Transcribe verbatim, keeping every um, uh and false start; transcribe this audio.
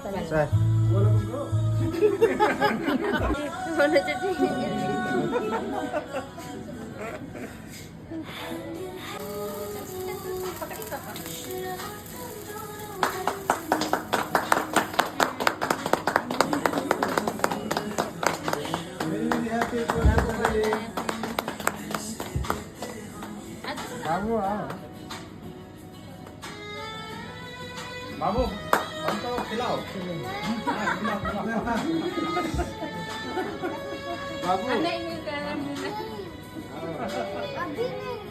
ᱥᱟᱨ᱾ बाबू, आओ। बाबू, हम तो खिलाओ। हाँ, खिलाओ, खिलाओ। बाबू। अभी नहीं।